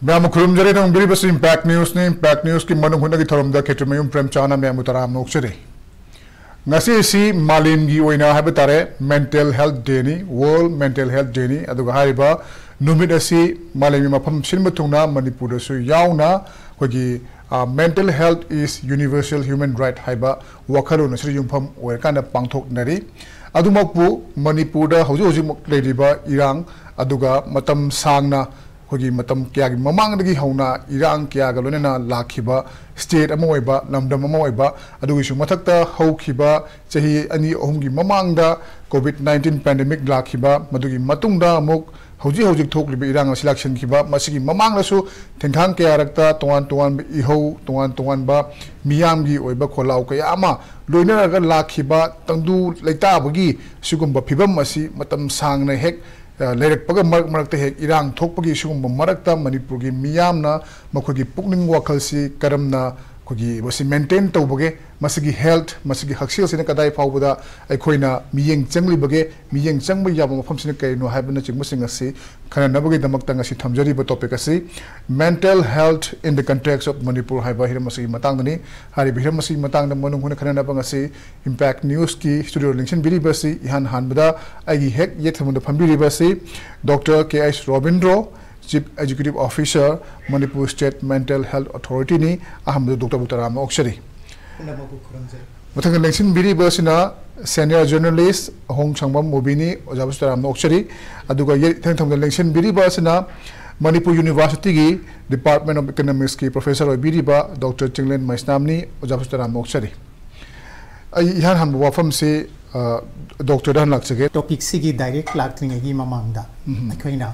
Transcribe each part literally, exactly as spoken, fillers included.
ꯃꯌꯥꯝ ꯈꯨꯔꯨꯝꯖꯔꯤ꯫ ꯅꯪꯕꯤꯔꯤꯕꯁꯤ Impact Newsꯅꯤ꯫ Impact Newsꯀꯤ ꯃꯅꯨꯡ ꯍꯨꯠꯅꯒꯤ ꯊꯧꯔꯝꯗ ꯈꯦꯇ꯭ꯔꯤꯃꯌꯨꯝ ꯄ꯭ꯔꯦꯝꯆꯥꯟꯅ ꯃꯌꯥꯝꯕꯨ ꯇꯔꯥꯝꯅ ꯑꯣꯛꯆꯔꯤ꯫ ꯉꯁꯤ ꯑꯁꯤ ꯃꯥꯂꯦꯝꯒꯤ ꯑꯣꯏꯅ ꯍꯥꯏꯕ ꯇꯥꯔꯦ, Mental Health Dayꯅꯤ, World Mental Health Dayꯅꯤ꯫ ꯑꯗꯨꯒ ꯍꯥꯏꯔꯤꯕ ꯅꯨꯃꯤꯠ ꯑꯁꯤ ꯃꯥꯂꯦꯝꯒꯤ ꯃꯐꯝ ꯁꯤꯟꯕ ꯊꯨꯡꯅ ꯃꯅꯤꯄꯨꯔꯗꯁꯨ ꯌꯥꯎꯅ ꯑꯩꯈꯣꯏꯒꯤ, ꯑ, Mental Health is Universal Human Right ꯍꯥꯏꯕ ꯋꯥꯈꯜꯂꯣꯟ ꯑꯁꯤꯗ ꯌꯨꯝꯐꯝ ꯑꯣꯏꯔꯀꯥꯟꯗ ꯄꯥꯡꯊꯣꯛꯅꯔꯤ꯫ ꯑꯗꯨꯃꯛꯄꯨ ꯃꯅꯤꯄꯨꯔꯗ ꯍꯧꯖꯤꯛ ꯍꯧꯖꯤꯛꯃꯛ ꯂꯩꯔꯤꯕ ꯏꯔꯥꯡ, ꯑꯗꯨꯒ ꯃꯇꯝ ꯁꯥꯡꯅ ꯑꯩꯈꯣꯏꯒꯤ ꯃꯇꯝ ꯀꯌꯥꯒꯤ ꯃꯃꯥꯡꯗꯒꯤ ꯍꯧꯅ ꯏꯔꯥꯡ ꯀꯌꯥꯒ ꯂꯣꯏꯅꯅ ꯂꯥꯛꯈꯤꯕ state ꯑꯃ ꯑꯣꯏꯕ, ꯂꯝꯗꯝ ꯑꯃ ꯑꯣꯏꯕ, ꯑꯗꯨꯒꯤꯁꯨ ꯃꯊꯛꯇ ꯍꯧꯈꯤꯕ ꯆꯍꯤ ꯑꯅꯤ ꯑꯍꯨꯝꯒꯤ ꯃꯃꯥꯡꯗ COVID nineteen pandemic ꯂꯥꯛꯈꯤꯕ, ꯃꯗꯨꯒꯤ ꯃꯇꯨꯡꯗ ꯑꯃꯨꯛ ꯍꯧꯖꯤꯛ ꯍꯧꯖꯤꯛ ꯊꯣꯛꯂꯤꯕ ꯏꯔꯥꯡ ꯑꯁꯤ ꯂꯥꯛꯁꯤꯟꯈꯤꯕ, ꯃꯁꯤꯒꯤ ꯃꯃꯥꯡꯗꯁꯨ ꯊꯦꯡꯈꯥꯡ ꯀꯌꯥꯔꯛꯇ ꯇꯣꯉꯥꯟ ꯇꯣꯉꯥꯟꯕ ꯏꯍꯧ, ꯇꯣꯉꯥꯟ ꯇꯣꯉꯥꯟꯕ ꯃꯤꯌꯥꯝꯒꯤ ꯑꯣꯏꯕ ꯈꯣꯜꯂꯥꯎ ꯀꯌꯥ ꯑꯃ ꯂꯣꯏꯅꯔꯒ ꯂꯥꯛꯈꯤꯕ ꯇꯪꯗꯨ ꯂꯩꯇꯥꯕꯒꯤ ꯁꯤꯒꯨꯝꯕ ꯐꯤꯕꯝ ꯑꯁꯤ ꯃꯇꯝ ꯁꯥꯡꯅ ꯍꯦꯛ, ꯑ, ꯂꯩꯔꯛꯄꯒ ꯃꯔꯛ ꯃꯔꯛꯇ ꯍꯦꯛ ꯏꯔꯥꯡ ꯊꯣꯛꯄꯒꯤ ꯁꯤꯒꯨꯝꯕ ꯃꯔꯛꯇ ꯃꯅꯤꯄꯨꯔꯒꯤ ꯃꯤꯌꯥꯝꯅ ꯃꯈꯣꯏꯒꯤ ꯄꯨꯛꯅꯤꯡ ꯋꯥꯈꯜꯁꯤ ꯀꯔꯝꯅ ꯑꯩꯈꯣꯏꯒꯤ ꯃꯁꯤ maintain ꯇꯧꯕꯒꯦ, ꯃꯁꯤꯒꯤ health, ꯃꯁꯤꯒꯤ ꯍꯛꯁꯦꯜꯁꯤꯅ ꯀꯗꯥꯏ ꯐꯥꯎꯕꯗ ꯑꯩꯈꯣꯏꯅ ꯃꯤꯠꯌꯦꯡ ꯆꯪꯂꯤꯕꯒꯦ, ꯃꯤꯠꯌꯦꯡ ꯆꯪꯕ ꯌꯥꯕ ꯃꯐꯝꯁꯤꯅ ꯀꯔꯤꯅꯣ ꯍꯥꯏꯕꯅꯆꯤꯡꯕꯁꯤꯡ ꯑꯁꯤ ꯈꯟꯅꯅꯕꯒꯤꯗꯃꯛꯇ ꯉꯁꯤ ꯊꯝꯖꯔꯤꯕ topic ꯑꯁꯤ Mental Health in the Context of Manipur ꯍꯥꯏꯕ ꯍꯤꯔꯝ ꯑꯁꯤꯒꯤ ꯃꯇꯥꯡꯗꯅꯤ꯫ ꯍꯥꯏꯔꯤꯕ ꯍꯤꯔꯝ ꯑꯁꯤꯒꯤ ꯃꯇꯥꯡꯗ ꯃꯅꯨꯡ ꯍꯨꯠꯅ ꯈꯟꯅꯅꯕ ꯉꯁꯤ Impact Newsꯀꯤ studio ꯂꯦꯡꯁꯤꯟꯕꯤꯔꯤꯕ ꯑꯁꯤ ꯏꯍꯥꯟ ꯍꯥꯟꯕꯗ ꯑꯩꯒꯤ ꯍꯦꯛ ꯌꯦꯠ ꯊꯪꯕꯗ ꯐꯝꯕꯤꯔꯤꯕ ꯑꯁꯤ Doctor K S Robindro, Chief Executive Officer, Manipur State Mental Health Authorityꯅꯤ꯫ ꯑꯍꯥꯟꯕꯗ doctorꯕꯨ ꯇꯔꯥꯝꯅ ꯑꯣꯛꯆꯔꯤ꯫ ꯄꯨꯝꯅꯃꯛꯄꯨ ꯈꯨꯔꯨꯝꯖꯔꯤ꯫ ꯃꯊꯪꯗ ꯂꯦꯡꯁꯤꯟꯕꯤꯔꯤꯕ ꯑꯁꯤꯅ senior journalist ꯑꯍꯣꯡ ꯁꯪꯕꯝ ꯃꯨꯕꯤꯅꯤ, ꯑꯣꯖꯥꯕꯨꯁꯨ ꯇꯔꯥꯝꯅ ꯑꯣꯛꯆꯔꯤ꯫ ꯑꯗꯨꯒ ꯌꯦꯠ ꯏꯊꯪ ꯊꯪꯕꯗ ꯂꯦꯡꯁꯤꯟꯕꯤꯔꯤꯕ ꯑꯁꯤꯅ Manipur Universityꯒꯤ Department of Economicsꯀꯤ professor ꯑꯣꯏꯕꯤꯔꯤꯕ Doctor Chinglen ꯃꯩꯁꯅꯥꯝꯅꯤ, ꯑꯣꯖꯥꯕꯨꯁꯨ ꯇꯔꯥꯝꯅ ꯑꯣꯛꯆꯔꯤ꯫ ꯑꯩ ꯏꯍꯥꯟ ꯍꯥꯟꯕ ꯋꯥꯐꯝꯁꯤ, ꯑ, doctorꯗ ꯍꯥꯟꯅ ꯂꯥꯛꯆꯒꯦ꯫ Topicꯁꯤꯒꯤ direct ꯂꯥꯛꯇ꯭ꯔꯤꯉꯩꯒꯤ ꯃꯃꯥꯡꯗ ꯎꯝ꯫ ꯑꯩꯈꯣꯏꯅ,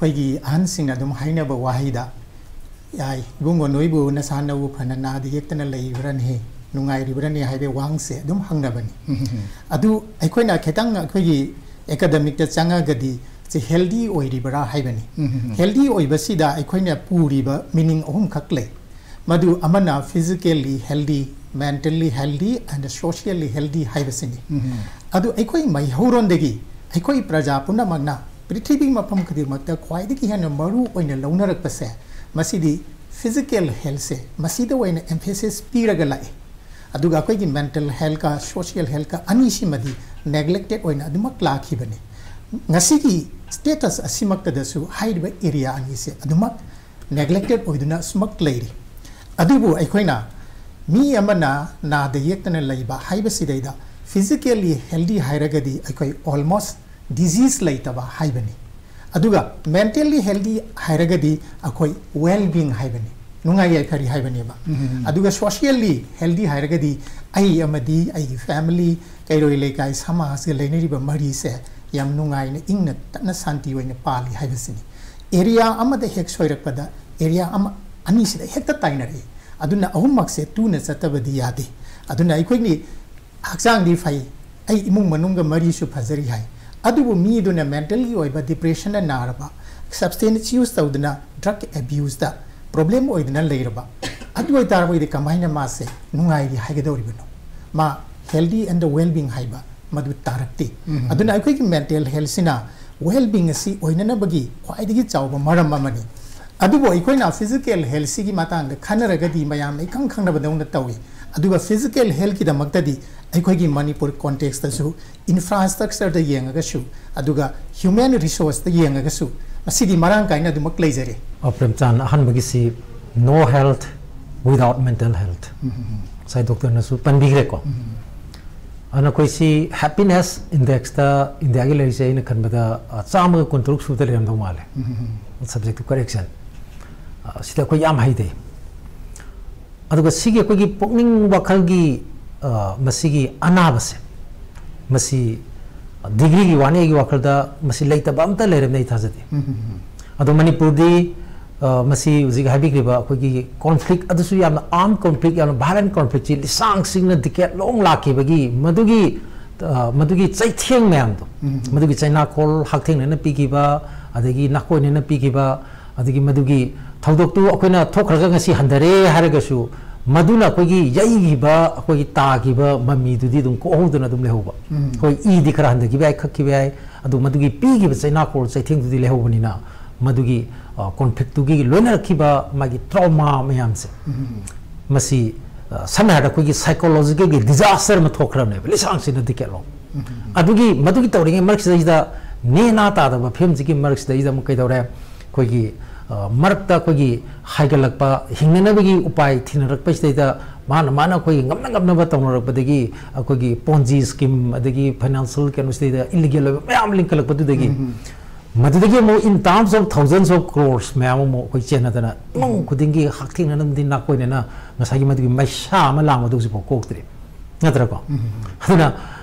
ꯑꯩꯈꯣꯏꯒꯤ ꯑꯍꯟꯁꯤꯡꯅ ꯑꯗꯨꯝ ꯍꯥꯏꯅꯕ ꯋꯥꯍꯩꯗ, "ꯌꯥꯏ, ꯏꯕꯨꯡꯉꯣ, ꯅꯣꯏꯕꯨ ꯅꯁꯥ ꯅꯎ ꯐꯅ ꯅꯥꯗ ꯌꯦꯛꯇꯅ ꯂꯩꯕ꯭ꯔꯅꯦ, ꯅꯨꯡꯉꯥꯏꯔꯤꯕ꯭ꯔꯅꯦ?" ꯍꯥꯏꯕ ꯋꯥꯍꯪꯁꯦ ꯑꯗꯨꯝ ꯍꯪꯅꯕꯅꯤ꯫ ꯎꯝ꯫ ꯑꯗꯨ ꯑꯩꯈꯣꯏꯅ ꯈꯤꯇꯪ ꯑꯩꯈꯣꯏꯒꯤ academicꯇ ꯆꯪꯉꯒꯗꯤ ꯁꯤ healthy ꯑꯣꯏꯔꯤꯕ꯭ꯔꯥ ꯍꯥꯏꯕꯅꯤ꯫ ꯎꯝ꯫ Healthy ꯑꯣꯏꯕꯁꯤꯗ ꯑꯩꯈꯣꯏꯅ ꯄꯨꯔꯤꯕ meaning ꯑꯍꯨꯝꯈꯛ ꯂꯩ꯫ ꯃꯗꯨ ꯑꯃꯅ physically healthy, mentally healthy and socially healthy ꯍꯥꯏꯕꯁꯤꯅꯤ꯫ ꯎꯝ꯫ ꯑꯗꯨ ꯑꯩꯈꯣꯏ ꯃꯩꯍꯧꯔꯣꯟꯗꯒꯤ ꯑꯩꯈꯣꯏ ꯄ꯭ꯔꯖꯥ ꯄꯨꯝꯅꯃꯛꯅ ꯄ꯭ꯔꯤꯊꯤꯕꯤ ꯃꯐꯝ ꯈꯨꯗꯤꯡꯃꯛꯇ ꯈ꯭ꯋꯥꯏꯗꯒꯤ ꯍꯦꯟꯅ ꯃꯔꯨ ꯑꯣꯏꯅ ꯂꯧꯅꯔꯛꯄꯁꯦ ꯃꯁꯤꯗꯤ physical healthꯁꯦ, ꯃꯁꯤꯗ ꯑꯣꯏꯅ emphasis ꯄꯤꯔꯒ ꯂꯥꯛꯏ꯫ ꯑꯗꯨꯒ ꯑꯩꯈꯣꯏꯒꯤ mental healthꯀ social healthꯀ ꯑꯅꯤꯁꯤꯃꯗꯤ neglected ꯑꯣꯏꯅ ꯑꯗꯨꯃꯛ ꯂꯥꯛꯈꯤꯕꯅꯤ꯫ ꯉꯁꯤꯒꯤ status ꯑꯁꯤꯃꯛꯇꯗꯁꯨ ꯍꯥꯏꯔꯤꯕ area ꯑꯅꯤꯁꯦ ꯑꯗꯨꯃꯛ neglected ꯑꯣꯏꯗꯨꯅ ꯑꯁꯨꯃꯛ ꯂꯩꯔꯤ꯫ ꯑꯗꯨꯕꯨ ꯑꯩꯈꯣꯏꯅ ꯃꯤ ꯑꯃꯅ ꯅꯥꯗ ꯌꯦꯛꯇꯅ ꯂꯩꯕ ꯍꯥꯏꯕꯁꯤꯗꯩꯗ physically healthy ꯍꯥꯏꯔꯒꯗꯤ ꯑꯩꯈꯣꯏ almost disease ꯂꯩꯇꯕ ꯍꯥꯏꯕꯅꯤ꯫ ꯑꯗꯨꯒ mentally healthy ꯍꯥꯏꯔꯒꯗꯤ ꯑꯩꯈꯣꯏ well being ꯍꯥꯏꯕꯅꯤ, ꯅꯨꯡꯉꯥꯏ ꯌꯥꯏꯐꯔꯤ ꯍꯥꯏꯕꯅꯦꯕ꯫ ꯑꯗꯨꯒ socially healthy ꯍꯥꯏꯔꯒꯗꯤ ꯑꯩ ꯑꯃꯗꯤ ꯑꯩꯒꯤ family, ꯀꯩꯔꯣꯏ ꯂꯩꯀꯥꯏ, ꯁꯃꯥꯖꯒ ꯂꯩꯅꯔꯤꯕ ꯃꯔꯤꯁꯦ ꯌꯥꯝ ꯅꯨꯡꯉꯥꯏꯅ, ꯏꯪꯅ ꯇꯞꯅ ꯁꯥꯟꯇꯤ ꯑꯣꯏꯅ ꯄꯥꯜꯂꯤ ꯍꯥꯏꯕꯁꯤꯅꯤ꯫ Area ꯑꯃꯗ ꯍꯦꯛ ꯁꯣꯏꯔꯛꯄꯗ area ꯑꯃ, ꯑꯅꯤꯁꯤꯗ ꯍꯦꯛꯇ ꯇꯥꯏꯅꯔꯛꯏ꯫ ꯑꯗꯨꯅ ꯑꯍꯨꯝꯃꯛꯁꯦ ꯇꯨꯅ ꯆꯠꯇꯕꯗꯤ ꯌꯥꯗꯦ꯫ ꯑꯗꯨꯅ ꯑꯩꯈꯣꯏꯒꯤ ꯍꯛꯆꯥꯡꯗꯤ ꯐꯩ, ꯑꯩ ꯏꯃꯨꯡ ꯃꯅꯨꯡꯒ ꯃꯔꯤꯁꯨ ꯐꯖꯔꯤ ꯍꯥꯏ, ꯑꯗꯨꯕꯨ ꯃꯤꯗꯨꯅ mentalꯒꯤ ꯑꯣꯏꯕ depressionꯅ ꯅꯥꯔꯕ, substance use ꯇꯧꯗꯅ drug abuseꯇ problem ꯑꯣꯏꯗꯅ ꯂꯩꯔꯕ, ꯑꯗꯨ ꯑꯣꯏꯇꯥꯔꯕꯗꯤ ꯀꯃꯥꯏꯅ ꯃꯥꯁꯦ ꯅꯨꯡꯉꯥꯏꯔꯤ ꯍꯥꯏꯒꯗꯧꯔꯤꯕꯅꯣ? ꯃꯥ healthy and well being ꯍꯥꯏꯕ ꯃꯗꯨ ꯇꯥꯔꯛꯇꯦ꯫ ꯑꯗꯨꯅ ꯑꯩꯈꯣꯏꯒꯤ mental healthꯁꯤꯅ well being ꯑꯁꯤ ꯑꯣꯏꯅꯅꯕꯒꯤ ꯈ꯭ꯋꯥꯏꯗꯒꯤ ꯆꯥꯎꯕ ꯃꯔꯝ ꯑꯃꯅꯤ꯫ ꯑꯗꯨꯕꯨ ꯑꯩꯈꯣꯏꯅ physical healthꯁꯤꯒꯤ ꯃꯇꯥꯡꯗ ꯈꯟꯅꯔꯒꯗꯤ ꯃꯌꯥꯝꯅ ꯏꯈꯪ ꯈꯪꯅꯕꯗꯧꯅ ꯇꯧꯏ꯫ ꯑꯗꯨꯒ physical healthꯀꯤꯗꯃꯛꯇꯗꯤ ꯑꯩꯈꯣꯏꯒꯤ ꯃꯅꯤꯄꯨꯔ contextꯇꯁꯨ infrastructureꯗ ꯌꯦꯡꯉꯒꯁꯨ, ꯑꯗꯨꯒ human resourceꯇ ꯌꯦꯡꯉꯒꯁꯨ ꯃꯁꯤꯗꯤ ꯃꯔꯥꯡ ꯀꯥꯏꯅ ꯑꯗꯨꯃꯛ ꯂꯩꯖꯔꯦ꯫ ꯑ, ꯄ꯭ꯔꯦꯝꯆꯥꯟ, ꯑꯍꯥꯟꯕꯒꯤꯁꯤ no health without mental health꯫ ꯉꯁꯥꯏ doctorꯅꯁꯨ ꯄꯟꯕꯤꯈ꯭ꯔꯦꯀꯣ꯫ ꯑꯗꯨꯅ ꯑꯩꯈꯣꯏ ꯁꯤ happiness indexꯇ ꯏꯟꯗꯤꯌꯥꯒꯤ ꯂꯩꯔꯤꯁꯦ ꯑꯩꯅ ꯈꯟꯕꯗ, ꯑ, ꯆꯥꯝꯃꯒ ꯀꯨꯟꯇꯔꯨꯛ ꯁꯨꯕꯗ ꯂꯩꯔꯝꯗꯧ ꯃꯥꯜꯂꯦ꯫ Subject to correction꯫ ꯑ, ꯁꯤꯗ ꯑꯩꯈꯣꯏ ꯌꯥꯝ ꯍꯩꯇꯦ꯫ ꯑꯗꯨꯒ ꯁꯤꯒꯤ ꯑꯩꯈꯣꯏꯒꯤ ꯄꯨꯛꯅꯤꯡ ꯋꯥꯈꯜꯒꯤ, ꯑ, ꯃꯁꯤꯒꯤ ꯑꯅꯥꯕꯁꯦ, ꯃꯁꯤ degreeꯒꯤ ꯋꯥꯅꯤ, ꯑꯩꯒꯤ ꯋꯥꯈꯜꯗ ꯃꯁꯤ ꯂꯩꯇꯕ ꯑꯝꯇ ꯂꯩꯔꯝꯅꯤ ꯑꯩ ꯊꯥꯖꯗꯦ꯫ ꯑꯗꯣ ꯃꯅꯤꯄꯨꯔꯗꯤ, ꯑ, ꯃꯁꯤ ꯍꯧꯖꯤꯛ ꯍꯥꯏꯕꯤꯈ꯭ꯔꯤꯕ ꯑꯩꯈꯣꯏꯒꯤ conflict ꯑꯗꯨꯁꯨ ꯌꯥꯝꯅ armed conflict, ꯌꯥꯝꯅ violent conflictꯁꯤ ꯂꯤꯁꯥꯡ ꯁꯤꯡꯅ decade long ꯂꯥꯛꯈꯤꯕꯒꯤ ꯃꯗꯨꯒꯤ, ꯑ, ꯃꯗꯨꯒꯤ ꯆꯩꯊꯦꯡ ꯃꯌꯥꯝꯗꯣ, ꯃꯗꯨꯒꯤ ꯆꯩꯅꯥꯈꯣꯜ ꯍꯛꯊꯦꯡꯅꯅ ꯄꯤꯈꯤꯕ, ꯑꯗꯒꯤ ꯅꯥꯀꯣꯏꯅꯅ ꯄꯤꯈꯤꯕ, ꯑꯗꯒꯤ ꯃꯗꯨꯒꯤ ꯊꯧꯗꯣꯛꯇꯨ ꯑꯩꯈꯣꯏꯅ ꯊꯣꯛꯈ꯭ꯔꯒ ꯉꯁꯤ ꯍꯟꯊꯔꯦ ꯍꯥꯏꯔꯒꯁꯨ, ꯃꯗꯨꯅ ꯑꯩꯈꯣꯏꯒꯤ ꯌꯩꯈꯤꯕ, ꯑꯩꯈꯣꯏꯒꯤ ꯇꯥꯈꯤꯕ ꯃꯃꯤꯗꯨꯗꯤ ꯑꯗꯨꯝ ꯀꯣꯛꯍꯧꯗꯅ ꯑꯗꯨꯝ ꯂꯩꯍꯧꯕ꯫ ꯎꯝ꯫ ꯍꯣꯏ, ꯏꯗꯤ ꯈꯔ ꯍꯟꯊꯈꯤꯕ ꯌꯥꯏ, ꯈꯛꯈꯤꯕ ꯌꯥꯏ, ꯑꯗꯨ ꯃꯗꯨꯒꯤ ꯄꯤꯈꯤꯕ ꯆꯩꯅꯥꯈꯣꯜ ꯆꯩꯊꯦꯡꯗꯨꯗꯤ ꯂꯩꯍꯧꯕꯅꯤꯅ, ꯃꯗꯨꯒꯤ, ꯑ, conflict ꯇꯨꯒꯤ ꯂꯣꯏꯅꯔꯛꯈꯤꯕ ꯃꯥꯒꯤ trauma ꯃꯌꯥꯝꯁꯦ, ꯎꯝ꯫ ꯃꯁꯤ, ꯑ, ꯁꯝꯅ ꯍꯥꯏꯔꯕꯗ ꯑꯩꯈꯣꯏꯒꯤ psychological ꯒꯤ disaster ꯑꯃ ꯊꯣꯛꯈ꯭ꯔꯕꯅꯦꯕ ꯂꯤꯁꯥꯡ ꯁꯤꯠꯅ ꯗꯤꯀꯦꯠꯂꯣꯡ꯫ ꯎꯝ꯫ ꯑꯗꯨꯒꯤ, ꯃꯗꯨꯒꯤ ꯇꯧꯔꯤꯉꯩ ꯃꯔꯛꯁꯤꯗꯩꯗ, ꯅꯦꯅꯥ ꯇꯥꯗꯕ ꯐꯤꯕꯝꯁꯤꯒꯤ ꯃꯔꯛꯁꯤꯗꯩꯗ ꯑꯃꯨꯛ ꯀꯩꯗꯧꯔꯦ? ꯑꯩꯈꯣꯏꯒꯤ, ꯑ, ꯃꯔꯛꯇ ꯑꯩꯈꯣꯏꯒꯤ ꯍꯥꯏꯒꯠꯂꯛꯄ, ꯍꯤꯡꯅꯅꯕꯒꯤ ꯎꯄꯥꯏ ꯊꯤꯅꯔꯛꯄꯁꯤꯗꯩꯗ ꯃꯥꯅ, ꯃꯥꯅ ꯑꯩꯈꯣꯏꯒꯤ ꯉꯝꯅ ꯉꯝꯅꯕ ꯇꯧꯅꯔꯛꯄꯗꯒꯤ ꯑꯩꯈꯣꯏꯒꯤ Ponzi scheme ꯑꯗꯒꯤ financial ꯀꯩꯅꯣꯁꯤꯗꯩꯗ illegal ꯑꯣꯏꯕ ꯃꯌꯥꯝ ꯂꯤꯡꯈꯠꯂꯛꯄꯗꯨꯗꯒꯤ, ꯎꯝ, ꯎꯝ꯫ ꯃꯗꯨꯗꯒꯤ ꯑꯃꯨꯛ in terms of thousands of crores ꯃꯌꯥꯝ ꯑꯃꯨꯛ ꯑꯩꯈꯣꯏ ꯆꯦꯟꯅꯗꯅ ꯏꯃꯨꯡ ꯈꯨꯗꯤꯡꯒꯤ ꯍꯛꯊꯦꯡꯅꯅ ꯑꯃꯗꯤ ꯅꯥꯀꯣꯏꯅꯅ ꯉꯁꯥꯏꯒꯤ ꯃꯗꯨꯒꯤ ꯃꯩꯁꯥ ꯑꯃ ꯂꯥꯡꯕꯗꯨ ꯍꯧꯖꯤꯛꯐꯥꯎ ꯀꯣꯛꯇ꯭ꯔꯤ꯫ ꯅꯠꯇ꯭ꯔꯀꯣ? ꯎꯝ꯫ ꯑꯗꯨꯅ,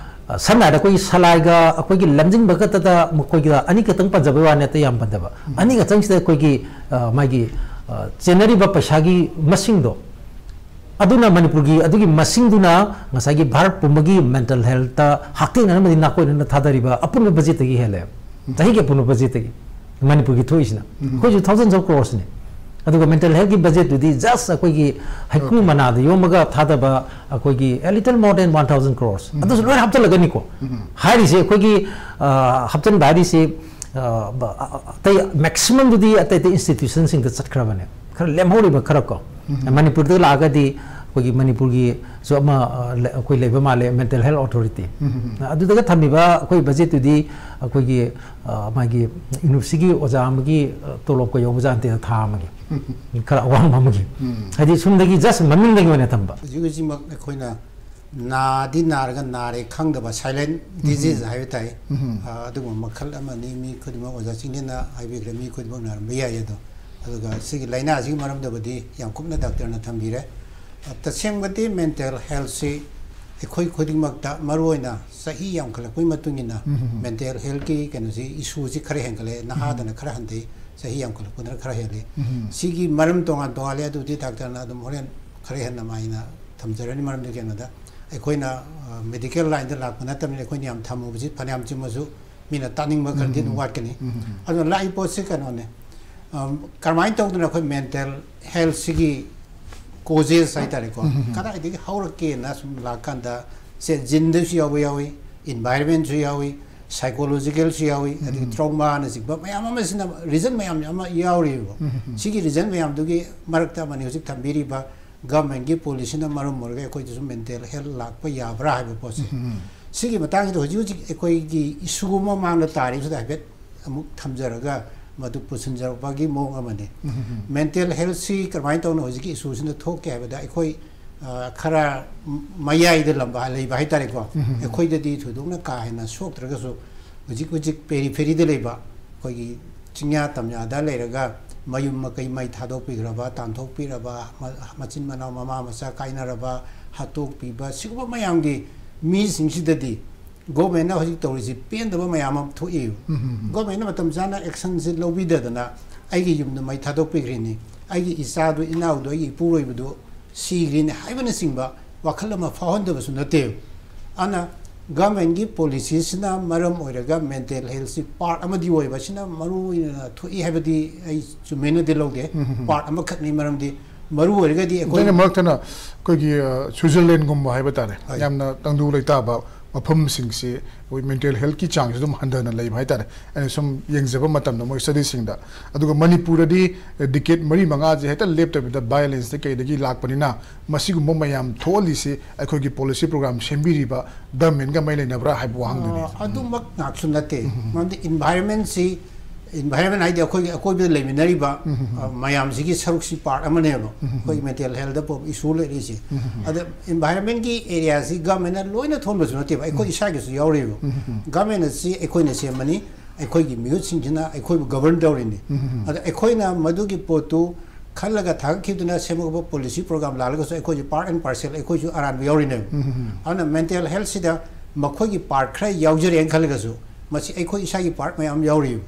ꯑ, ꯁꯝꯅ ꯍꯥꯏꯔꯕꯗ ꯑꯩꯈꯣꯏꯒꯤ ꯁꯂꯥꯏꯒ ꯑꯩꯈꯣꯏꯒꯤ ꯂꯝꯖꯤꯡꯕ ꯈꯛꯇꯗ ꯃꯈꯣꯏꯒ ꯑꯅꯤ ꯈꯛꯇꯪ ꯄꯟꯖꯕꯩ ꯋꯥꯅꯤ, ꯑꯇꯩ ꯌꯥꯝ ꯄꯟꯗꯕ꯫ ꯎꯝ꯫ ꯑꯅꯤ ꯈꯛꯇꯪꯁꯤꯗ ꯑꯩꯈꯣꯏꯒꯤ, ꯑ, ꯃꯥꯒꯤ, ꯑ, ꯆꯦꯟꯅꯔꯤꯕ ꯄꯩꯁꯥꯒꯤ ꯃꯁꯤꯡꯗꯣ, ꯑꯗꯨꯅ ꯃꯅꯤꯄꯨꯔꯒꯤ ꯑꯗꯨꯒꯤ ꯃꯁꯤꯡꯗꯨꯅ ꯉꯁꯥꯏꯒꯤ ꯚꯥꯔꯠ ꯄꯨꯝꯕꯒꯤ mental health ꯇ ꯍꯛꯊꯦꯡꯅꯅ ꯑꯃꯗꯤ ꯅꯥꯀꯣꯏꯅꯅ ꯊꯥꯗꯔꯤꯕ ꯑꯄꯨꯟꯕ budget ꯇꯒꯤ ꯍꯦꯜꯂꯦ꯫ ꯎꯝ꯫ ꯆꯍꯤꯒꯤ ꯑꯄꯨꯟꯕ budget ꯇꯒꯤ꯫ ꯃꯅꯤꯄꯨꯔꯒꯤ ꯊꯣꯛꯏꯁꯤꯅ꯫ ꯎꯝ꯫ ꯑꯩꯈꯣꯏꯁꯨ thousands of crores ꯅꯤ꯫ ꯑꯗꯨꯒ mental health ꯀꯤ budget ꯇꯨꯗꯤ just ꯑꯩꯈꯣꯏꯒꯤ ꯍꯩꯀ꯭ꯔꯨ Okay. ꯃꯅꯥꯗ ꯌꯣꯝꯃꯒ ꯊꯥꯗꯕ ꯑꯩꯈꯣꯏꯒꯤ, a little more than one thousand crores꯫ ꯎꯝ꯫ ꯑꯗꯨꯁꯨ ꯂꯣꯏ ꯍꯥꯞꯆꯤꯜꯂꯒꯅꯤꯀꯣ꯫ ꯎꯝ꯫ ꯍꯥꯏꯔꯤꯁꯦ ꯑꯩꯈꯣꯏꯒꯤ, ꯑ, ꯍꯥꯞꯆꯤꯟꯕ ꯍꯥꯏꯔꯤꯁꯦ, ꯑ, ꯕ-, ꯑ, ꯑꯇꯩ maximum ꯗꯨꯗꯤ ꯑꯇꯩ ꯑꯇꯩ institution ꯁꯤꯡꯗ ꯆꯠꯈ꯭ꯔꯕꯅꯦ꯫ ꯈꯔ ꯂꯦꯝꯍꯧꯔꯤꯕ ꯈꯔ ꯀꯣ꯫ ꯎꯝ꯫ ꯃꯅꯤꯄꯨꯔꯗ ꯂꯥꯛꯑꯒꯗꯤ ꯑꯩꯈꯣꯏꯒꯤ ꯃꯅꯤꯄꯨꯔꯒꯤꯁꯨ ꯑꯃ, ꯑ, ꯂꯩ-, ꯑꯩꯈꯣꯏ ꯂꯩꯕ ꯃꯥꯜꯂꯦ, mental health authority꯫ ꯎꯝ, ꯎꯝ, ꯎꯝ꯫ ꯑꯗꯨꯗꯒ ꯊꯝꯃꯤꯕ ꯑꯩꯈꯣꯏ budget ꯇꯨꯗꯤ ꯑꯩꯈꯣꯏꯒꯤ, ꯑ, ꯃꯥꯒꯤ university ꯒꯤ ꯑꯣꯖꯥ ꯑꯃꯒꯤ, ꯑ, ꯇꯣꯂꯣꯞꯀ ꯌꯧꯕꯖꯥꯠ ꯅꯠꯇꯦꯗ, ꯊꯥ ꯑꯃꯒꯤ꯫ ꯎꯝ꯫ ꯈꯔ ꯑꯋꯥꯡꯕ ꯑꯃꯒꯤ꯫ ꯎꯝ꯫ ꯍꯥꯏꯗꯤ ꯁꯨꯝꯗꯒꯤ just ꯃꯃꯤꯡꯗꯒꯤ ꯑꯣꯏꯅ ꯊꯝꯕ꯫ ꯍꯧꯖꯤꯛ ꯍꯧꯖꯤꯛꯃꯛ ꯑꯩꯈꯣꯏꯅ ꯅꯥꯗꯤ ꯅꯥꯔꯒ ꯅꯥꯔꯦ ꯈꯪꯗꯕ, silent ꯎꯝ꯫ disease ꯍꯥꯏꯕ ꯇꯥꯏ꯫ ꯎꯝ꯫ ꯑ, ꯑꯗꯨꯒꯨꯝꯕ ꯃꯈꯜ ꯑꯃꯅꯤ꯫ ꯃꯤ ꯈꯨꯗꯤꯡꯃꯛ, ꯑꯣꯖꯥ ꯆꯤꯡꯂꯦꯟꯅ ꯍꯥꯏꯕꯤꯈ꯭ꯔꯦ, ꯃꯤ ꯈꯨꯗꯤꯡꯃꯛ ꯅꯥꯔꯝꯕ ꯌꯥꯏ꯫ ꯑꯗꯣ, ꯑꯗꯨꯒ ꯁꯤꯒꯤ ꯂꯥꯏꯅꯥꯁꯤꯒꯤ ꯃꯔꯝꯗꯕꯨꯗꯤ ꯌꯥꯝ ꯀꯨꯞꯅ ꯗꯥꯛꯇꯔꯅ ꯊꯝꯕꯤꯔꯦ꯫ ꯑ, ꯇꯁꯦꯡꯕꯗꯤ mental health ꯁꯤ ꯑꯩꯈꯣꯏ ꯈꯨꯗꯤꯡꯃꯛꯇ, ꯃꯔꯨꯑꯣꯏꯅ ꯆꯍꯤ ꯌꯥꯝꯈꯠꯂꯛꯄꯒꯤ ꯃꯇꯨꯡ ꯏꯟꯅ ꯎꯝ꯫ mental health ꯀꯤ ꯀꯩꯅꯣꯁꯤ, issue ꯁꯤ ꯈꯔ ꯍꯦꯟꯒꯠꯂꯛꯑꯦ, ꯅꯍꯥꯗꯅ ꯎꯝ꯫ ꯈꯔ ꯍꯟꯊꯩ, ꯆꯍꯤ ꯌꯥꯝꯈꯠꯂꯛꯄꯗꯅ ꯈꯔ ꯍꯦꯜꯂꯤ꯫ ꯎꯝ꯫ ꯁꯤꯒꯤ ꯃꯔꯝ ꯇꯣꯉꯥꯟ ꯇꯣꯉꯥꯜꯂꯦ, ꯑꯗꯨꯗꯤ ꯗꯥꯛꯇꯔꯅ ꯑꯗꯨꯝ ꯍꯣꯔꯦꯟ ꯈꯔ ꯍꯦꯟꯅ ꯃꯥꯏꯅ ꯊꯝꯖꯔꯅꯤ꯫ ꯃꯔꯝꯗꯤ ꯀꯩꯅꯣꯗ, ꯑꯩꯈꯣꯏꯅ, ꯑ, medical line ꯗ ꯂꯥꯛꯄ ꯅꯠꯇꯕꯅꯤꯅ ꯑꯩꯈꯣꯏꯅ ꯌꯥꯝ ꯊꯝꯃꯨꯕꯁꯤ ꯐꯅꯌꯥꯝ ꯆꯨꯝꯃꯁꯨ ꯃꯤꯅ ꯇꯥꯅꯤꯡꯕ ꯈꯔꯗꯤ ꯑꯗꯨꯝ ꯎꯝ꯫ ꯋꯥꯠꯀꯅꯤ꯫ ꯎꯝ꯫ ꯑꯗꯨꯅ ꯂꯥꯛꯏ ꯄꯣꯠꯁꯤ ꯀꯩꯅꯣꯅꯦ, ꯑꯝ, ꯀꯔꯝꯍꯥꯏꯅ ꯇꯧꯗꯅ ꯑꯩꯈꯣꯏ mental health ꯁꯤꯒꯤ ꯀꯣꯖꯦꯁ ꯍꯥꯏꯇꯥꯔꯦꯀꯣ, ꯀꯗꯥꯏꯗꯒꯤ ꯍꯧꯔꯛꯀꯦꯅ ꯁꯨꯝ ꯂꯥꯛꯀꯥꯟꯗ, ꯁꯦ ꯖꯤꯟꯗꯁꯨ ꯌꯥꯎꯕ ꯌꯥꯎꯏ, ꯏꯟꯚꯥꯏꯔꯟꯃꯦꯟꯁꯨ ꯌꯥꯎꯏ, ꯁꯥꯏꯀꯣꯂꯣꯖꯤꯀꯦꯜꯁꯨ ꯌꯥꯎꯏ, ꯑꯗꯒꯤ ꯇ꯭ꯔꯣꯃꯥꯅꯆꯤꯡꯕ ꯃꯌꯥꯝ ꯑꯃꯁꯤꯅ, ꯔꯤꯖꯟ ꯃꯌꯥꯝ ꯑꯃ ꯌꯥꯎꯔꯤꯕ꯫ ꯁꯤꯒꯤ ꯔꯤꯖꯟ ꯃꯌꯥꯝꯗꯨꯒꯤ ꯃꯔꯛꯇ ꯑꯃꯅꯤ ꯍꯧꯖꯤꯛ ꯊꯝꯕꯤꯔꯤꯕ ꯒꯚꯔꯟꯃꯦꯟꯒꯤ ꯄꯣꯂꯤꯁꯤꯅ ꯃꯔꯝ ꯑꯣꯏꯔꯒ ꯑꯩꯈꯣꯏꯗꯁꯨ ꯃꯦꯟꯇꯦꯜ ꯍꯦꯜꯊ ꯂꯥꯛꯄ ꯌꯥꯕ꯭ꯔꯥ ꯍꯥꯏꯕ ꯄꯣꯠꯁꯦ꯫ ꯁꯤꯒꯤ ꯃꯇꯥꯡꯁꯤꯗ ꯍꯧꯖꯤꯛ ꯍꯧꯖꯤꯛ ꯑꯩꯈꯣꯏꯒꯤ ꯏꯁꯨ ꯑꯃ ꯃꯥꯡꯗ ꯇꯥꯔꯤꯕꯁꯤꯗ ꯍꯥꯏꯐꯦꯠ ꯑꯃꯨꯛ ꯊꯝꯖꯔꯒ, ꯃꯗꯨ ꯄꯨꯁꯤꯟꯖꯔꯛꯄꯒꯤ ꯃꯑꯣꯡ ꯑꯃꯅꯤ꯫ ꯃꯦꯟꯇꯦꯜ ꯍꯦꯜꯊꯁꯤ ꯀꯃꯥꯏꯅ ꯇꯧꯅ ꯍꯧꯖꯤꯛꯀꯤ ꯏꯁꯨꯁꯤꯅ ꯊꯣꯛꯀꯦ ꯍꯥꯏꯕꯗ, ꯑꯩꯈꯣꯏ, ꯑ, ꯈꯔ ꯃꯌꯥꯏꯗ ꯂꯝꯕ ꯂꯩꯕ ꯍꯥꯏꯇꯥꯔꯦꯀꯣ꯫ ꯑꯩꯈꯣꯏꯗꯗꯤ ꯊꯣꯏꯗꯣꯛꯅ ꯀꯥ ꯍꯦꯟꯅ ꯁꯣꯛꯇ꯭ꯔꯒꯁꯨ, ꯍꯧꯖꯤꯛ ꯍꯧꯖꯤꯛ ꯄꯦꯔꯤꯐꯦꯔꯤꯗ ꯂꯩꯕ ꯑꯩꯈꯣꯏꯒꯤ ꯆꯤꯡꯌꯥ ꯇꯝꯌꯥꯗ ꯂꯩꯔꯒ ꯃꯌꯨꯝ ꯃꯀꯩ ꯃꯩ ꯊꯥꯗꯣꯛꯄꯤꯈ꯭ꯔꯕ, ꯇꯥꯟꯊꯣꯛꯄꯤꯔꯕ, ꯃ-, ꯃꯆꯤꯟ ꯃꯅꯥꯎ ꯃꯃꯥ ꯃꯆꯥ ꯀꯥꯏꯅꯔꯕ, ꯍꯥꯠꯇꯣꯛꯄꯤꯕ, ꯁꯤꯒꯨꯝꯕ ꯃꯌꯥꯝꯒꯤ ꯃꯤꯁꯤꯡꯁꯤꯗꯗꯤ ꯒꯣꯔꯃꯦꯟꯅ ꯍꯧꯖꯤꯛ ꯇꯧꯔꯤꯁꯤ ꯄꯦꯟꯗꯕ ꯃꯌꯥꯝ ꯑꯃ ꯊꯣꯛꯏ꯫ ꯒꯣꯔꯃꯦꯟꯅ ꯃꯇꯝ ꯆꯥꯅ ꯑꯦꯛꯁꯟꯁꯤ ꯂꯧꯕꯤꯗꯗꯅ ꯑꯩꯒꯤ ꯌꯨꯝꯗ ꯃꯩ ꯊꯥꯗꯣꯛꯄꯤꯈ꯭ꯔꯤꯅꯤ, ꯑꯩꯒꯤ ꯏꯆꯥꯗꯨ, ꯏꯅꯥꯎꯗꯨ, ꯑꯩꯒꯤ ꯏꯄꯨꯔꯣꯏꯕꯗꯨ ꯁꯤꯈ꯭ꯔꯤꯅꯤ ꯍꯥꯏꯕꯅꯆꯤꯡꯕ ꯋꯥꯈꯜ ꯑꯃ ꯐꯥꯎꯍꯟꯗꯕꯁꯨ ꯅꯠꯇꯦ꯫ ꯑꯗꯨꯅ ꯒꯚꯔꯟꯃꯦꯟꯒꯤ ꯄꯣꯂꯤꯁꯤꯁꯤꯅ ꯃꯔꯝ ꯑꯣꯏꯔꯒ ꯃꯦꯟꯇꯦꯜ ꯍꯦꯜꯊꯁꯤ ꯄꯥꯔꯠ ꯑꯃꯗꯤ ꯑꯣꯏꯕ, ꯁꯤꯅ ꯃꯔꯨ ꯑꯣꯏꯅ ꯊꯣꯛꯏ ꯍꯥꯏꯕꯗꯤ ꯑꯩ ꯆꯨꯝꯃꯦꯅꯗꯤ ꯂꯧꯗꯦ꯫ ꯄꯥꯔꯠ ꯑꯃꯈꯛꯅꯤ, ꯃꯔꯝꯗꯤ ꯃꯔꯨ ꯑꯣꯏꯔꯒꯗꯤ ꯑꯩꯈꯣꯏ ꯑꯩꯅ ꯃꯔꯛ ꯊꯠꯅ ꯑꯩꯈꯣꯏꯒꯤ, ꯑ, ꯁ꯭ꯋꯤꯖꯔꯂꯦꯟꯒꯨꯝꯕ ꯍꯥꯏꯕ ꯇꯥꯔꯦ, ꯍꯣꯏ꯫ ꯌꯥꯝꯅ ꯇꯪꯗꯨ ꯂꯩꯇꯥꯕ ꯃꯐꯝꯁꯤꯡꯁꯤ ꯑꯩꯈꯣꯏ ꯃꯦꯟꯇꯦꯜ ꯍꯦꯜꯊꯀꯤ ꯆꯥꯡꯁꯤ ꯑꯗꯨꯝ ꯍꯟꯊꯅ ꯂꯩꯕ ꯍꯥꯏꯇꯥꯔꯦ, ꯑꯩꯅ ꯁꯨꯝ ꯌꯦꯡꯖꯕ ꯃꯇꯝꯗ ꯃꯣꯏ ꯁ꯭ꯇꯗꯤꯁꯤꯡꯗ꯫ ꯑꯗꯨꯒ ꯃꯅꯤꯄꯨꯔꯗꯗꯤ, ꯑ, ꯗꯤꯀꯦꯠ ꯃꯔꯤ ꯃꯉꯥꯁꯦ ꯍꯦꯛꯇ ꯂꯦꯞꯇꯕꯤꯗ ꯚꯥꯏꯑꯣꯂꯦꯟꯁꯇ ꯀꯩꯗꯒꯤ ꯂꯥꯛꯄꯅꯤꯅ, ꯃꯁꯤꯒꯨꯝꯕ ꯃꯌꯥꯝ ꯊꯣꯛꯍꯜꯂꯤꯁꯤ ꯑꯩꯈꯣꯏꯒꯤ ꯄꯣꯂꯤꯁꯤ ꯄ꯭ꯔꯣꯒ꯭ꯔꯥꯝ ꯁꯦꯝꯕꯤꯔꯤꯕ ꯒꯚꯔꯟꯃꯦꯟꯒ ꯃꯔꯤ ꯂꯩꯅꯕ꯭ꯔꯥ ꯍꯥꯏꯕ ꯋꯥꯍꯪꯗꯨꯅꯤ꯫ ꯑ, ꯑꯗꯨꯃꯛ ꯉꯥꯛꯁꯨ ꯅꯠꯇꯦ꯫ ꯃꯔꯝꯗꯤ ꯏꯟꯚꯥꯏꯔꯟꯃꯦꯟꯁꯤ, ꯏꯟꯚꯥꯏꯔꯟꯃꯦꯟ ꯍꯥꯏꯗꯤ ꯑꯩꯈꯣꯏꯒꯤ ꯑꯀꯣꯏꯕꯗ ꯂꯩꯃꯤꯟꯅꯔꯤꯕ, ꯑ, ꯃꯌꯥꯝꯁꯤꯒꯤ ꯁꯔꯨꯛꯁꯤ ꯄꯥꯔꯠ ꯑꯃꯅꯦꯕ ꯑꯩꯈꯣꯏꯒꯤ ꯃꯦꯟꯇꯦꯜ ꯍꯦꯜꯊꯇ ꯄꯣꯛꯄ ꯏꯁꯨ ꯂꯩꯔꯤꯁꯦ꯫ ꯑꯗ ꯏꯟꯚꯥꯏꯔꯟꯃꯦꯟꯒꯤ ꯑꯦꯔꯤꯌꯥꯁꯤ ꯒꯚꯔꯟꯃꯦꯟꯅ ꯂꯣꯏꯅ ꯊꯣꯟꯕꯁꯨ ꯅꯠꯇꯦꯕ, ꯑꯩꯈꯣꯏ ꯏꯁꯥꯒꯤꯁꯨ ꯌꯥꯎꯔꯤꯕ꯫ ꯒꯚꯔꯟꯃꯦꯟ ꯑꯁꯤ ꯑꯩꯈꯣꯏꯅ ꯁꯦꯝꯕꯅꯤ, ꯑꯩꯈꯣꯏꯒꯤ ꯃꯤꯍꯨꯠꯁꯤꯡꯁꯤꯅ ꯑꯩꯈꯣꯏꯕꯨ ꯒꯕꯔꯟ ꯇꯧꯔꯤꯅꯤ꯫ ꯑꯗ ꯑꯩꯈꯣꯏꯅ ꯃꯗꯨꯒꯤ ꯄꯣꯠꯇꯨ ꯈꯜꯂꯒ ꯊꯥꯒꯠꯈꯤꯕꯗꯨꯅ ꯁꯦꯝꯃꯛꯄ ꯄꯣꯂꯤꯁꯤ ꯄ꯭ꯔꯣꯒ꯭ꯔꯥꯝ ꯂꯥꯜꯂꯒꯁꯨ ꯑꯩꯈꯣꯏꯁꯨ ꯄꯥꯔꯠ ꯑꯦꯟ ꯄꯥꯔꯁꯦꯜ, ꯑꯩꯈꯣꯏꯁꯨ ꯑꯔꯥꯟꯕ ꯌꯥꯎꯔꯤꯅꯦꯕ꯫ ꯑꯗꯨꯅ ꯃꯦꯟꯇꯦꯜ ꯍꯦꯜꯊꯁꯤꯗ ꯃꯈꯣꯏꯒꯤ ꯄꯥꯔꯠ ꯈꯔ ꯌꯥꯎꯖꯔꯦꯅ ꯈꯜꯂꯒꯁꯨ, ꯃꯁꯤ ꯑꯩꯈꯣꯏ ꯏꯁꯥꯒꯤ ꯄꯥꯔꯠ ꯃꯌꯥꯝ ꯌꯥꯎꯔꯤꯕ꯫